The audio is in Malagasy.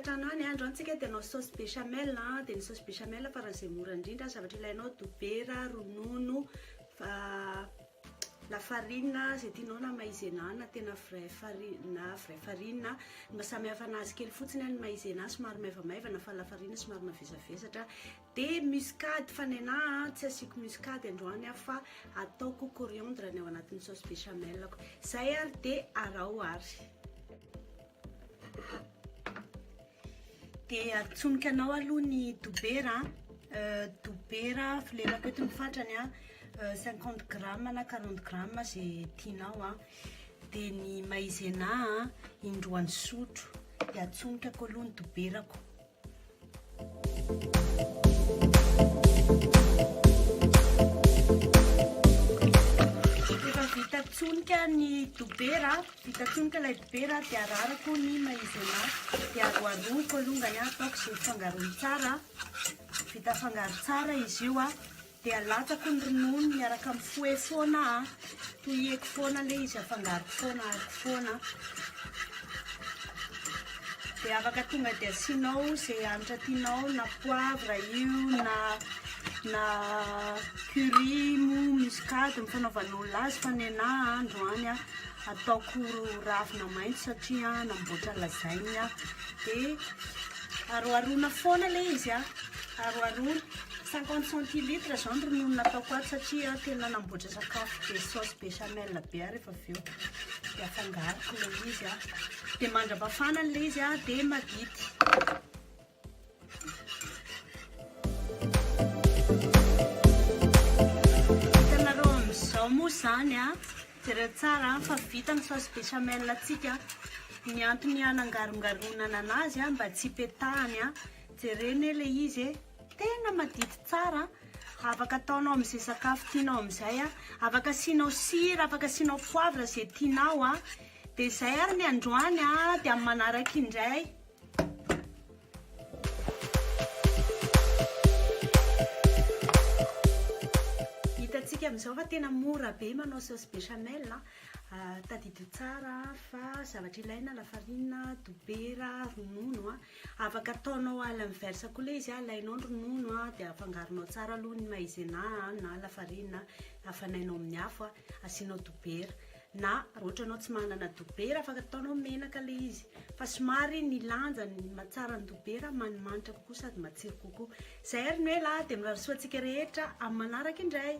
an-tokantrano any. Androany tsika dia hanao sauce béchamel, dia ny sauce béchamel faran'izay mora indrindra. Zavatra ilainao dobera, ronono, lafarine izay tianao na maïzena na tena vrai farine na vrai farine. Ny maha samy hafa anazy kely fotsiny ny maïzena somary maivamaivana fa lafarine somary mavesavesatra. Dia muscade fa nenà tsy asiako muscade androany aho fa ataoko coriandre ny ao anatin'ny sauce béchamel-ko. Izay ary dia araho ary. Dia atsonika anao aloha ny dobera, dobera filelako eto ny fatrany a, 50 grammes na 40 grammes izay tianao a. Dia ny maïzena indroan'ny sotro. Dia atsonikako aloha ny doberako. Rehefa vita tsonika ny dobera, vita tsonika ilay dobera dia ararako ny maïzena dia aroaroako alongany ataoko izay fangarony tsara. Vita fangaro tsara izy io Dia alatsako ny ronono miaraka amin'ny fouet foana a, tohiheko foana ilay izy, afangaroko foana, ahariko foana. Dia afaka tonga dia asianao izay hanitra tianao na poivre io na na curry moa muscade ny fanaovan'olona azy fa nenà androany a ataoko ravina maitso satria namboatra lasagne aho. Dia aroharoana foana ilay izy a, aroharoana. 50 centilitres zao ny ronono nataoko ato satria tena namboatra sakafo be sauce béchamel be aho rehefa avy eo. Dia afangaroko ilay izy a. Dia mandra-pafana ilay izy a, dia madity. Hitanareo amin'izao moa izany a, jereo tsara fa vita ny sauce béchamel antsika. Ny antony hanangarongaronana anazy a, mba tsy hipetahany a. Jerena ilay izy e. Tena madity tsara an! Afaka ataonao amin'izay sakafo tianao amin'izay an! Afaka asianao sira, afaka asianao poivre izay tianao an! Dia izay ary ny androany an, dia amin'ny manaraka indray. Hitantsika amin'izao fa tena mora be manao sauce béchamel an! Tadidio tsara fa zavatra ilaina lafarinina, dobera, ronono an! Afaka ataonao à l'inverse koa ilay izy, alainao ny ronono dia afangaronao tsara aloha ny maïzena na lafarina, afanainao amin'ny afo, asianao dobera. Na raha ohatra ianao tsy manana dobera afaka ataonao menaka ilay izy. Fa somary ny lanjany, ny mahatsara ny dobera manimanitra kokoa sady matsiro kokoa. Izay ary no ela dia mirary soa antsika rehetra amin'ny manaraka indray.